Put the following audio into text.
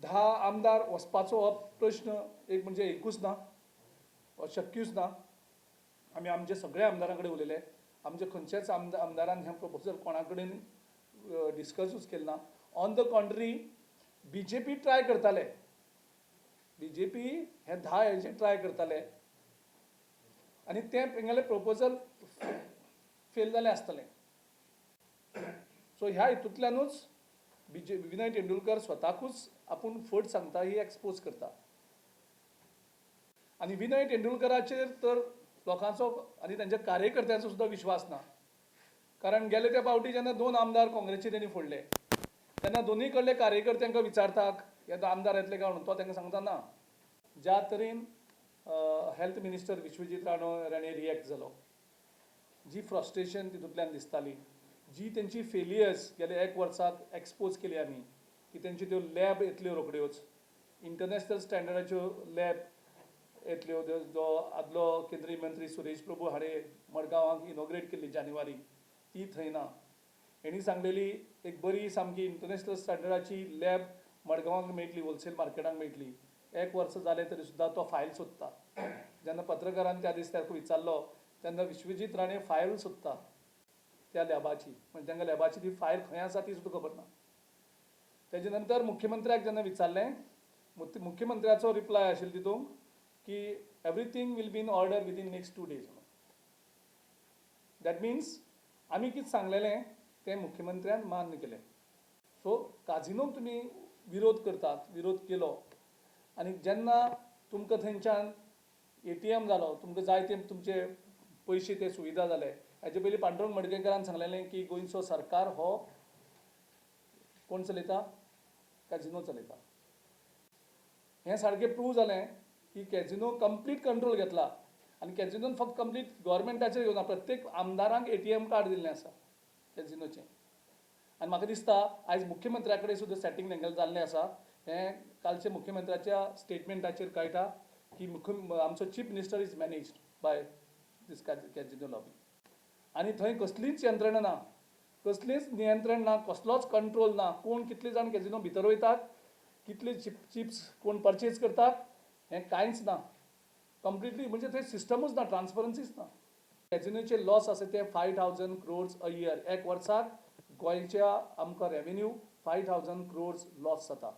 10 आमदार वचपाचो हो प्रश्न एक म्हणजे एकूच ना, हो शक्यूच ना. आमी आमचे सगळ्या आमदारां कडेन उलयले, आमचे खंयच्याच आमदारान हें प्रपोजल कोणा कडेन डिस्कसूच केलें ना. On the contrary BJP try करताले, बीजेपी हे 10 हेजे ट्राय करताले आनी तें तेंगेलें प्रपोजल फेल जालें आसतलें. सो ह्या हितूंतल्यानूच विनय तेंडुलकर स्वताकूच आपूण फट सांगता ही एक्सपोज करता. आनी विनय तेंडुलकराचेर तर लोकांचो आनी तेंच्या कार्यकर्त्यांचो सुद्दां विश्वास ना, कारण गेले त्या पावटी जेन्ना 2 आमदार काँग्रेसचे तेणी फोडले तेन्ना दोनूय कडले कार्यकर्त्यांक विचारतात हे आमदार येतले काय म्हणून, तो तांकां सांगता ना. ज्या तरेन health minister Vishwajit Rane react जालो, जी फ्रस्ट्रेशन तितूंतल्यान दिसताली, जी तेंची फेलियर्स गेले एक वर्साक एक्सपोज केली आमी की तेंच्यो त्यो लॅब येतल्यो रोखड्योच, इंटरनॅशनल स्टँडर्डाच्यो लॅब येतल्यो, जो आदलो केंद्रीय मंत्री सुरेश प्रभू हाणें मडगांवाक इनॉग्रेट केल्ली जानेवारी, ती थंय ना. हेणी सांगलेली एक बरी सामकी इंटरनॅशनल स्टँडर्डाची लॅब मडगांवाक मेळटली, होलसेल मार्केटाक मेळटली. एक वर्स जालें तरी सुद्दां तो फायल सोदता. जेन्ना पत्रकारान त्या दीस ताका विचारलो तेन्ना विश्वजीत राणे फायल सोदता त्या लॅबाची, म्हणजे तांकां लॅबाची ती फायल खंय आसा ती सुद्दां खबर ना. तेजे नंतर मुख्यमंत्र्याक जेन्ना विचारलें, मुख्यमंत्र्याचो रिप्लाय आशिल्लो तितूंत की everything will be in order within next 2 days. That means आमी कितें सांगलेलें तें मुख्यमंत्र्यान मान्य केलें. सो काजिनोक तुमी विरोध करतात, विरोध केलो आनी जेन्ना तुमकां थंयच्यान एटीएम जालो, तुमकां जाय ते तुमचे पयशे ते सुविधा जाले. हाजे पयलीं पांडुरंग मडकयकारान सांगलेलें की गोंयचो सरकार हो कोण चलयता, कॅजिनो चलयता. हें सारकें प्रूव जालें की कॅजिनो कंप्लीट कंट्रोल घेतला आनी कॅजिनोन फक्त कंप्लीट गव्हर्मेंटाचेर घेवना, प्रत्येक आमदारांक एटीएम कार्ड दिल्लें आसा कॅजिनोचें. आनी म्हाका दिसता आयज मुख्यमंत्र्या कडेन सुद्दां सेटींग तेंगेलें जाल्लें आसा. हें कालच्या मुख्यमंत्र्याच्या स्टेटमेंटाचेर कळटा की आमचो chief minister is managed by this casino lobby. आनी थंय कसलीच यंत्रणा ना, कसलीच नियंत्रण ना, कसलोच कंट्रोल ना. कोण कितले जाण कॅजिनो भितर वयतात, कितले चिप्स कोण परचेज करतात, हें कांयच ना. कंप्लिटली म्हणजे थंय सिस्टमूच ना, ट्रान्सपरन्सीच ना. कॅजिनोचे लॉस आसा ते 5,000 क्रोर्स अ इयर. एक वर्साक गोंयच्या आमकां रेवेन्यू 5,000 क्रोर्स लॉस जाता.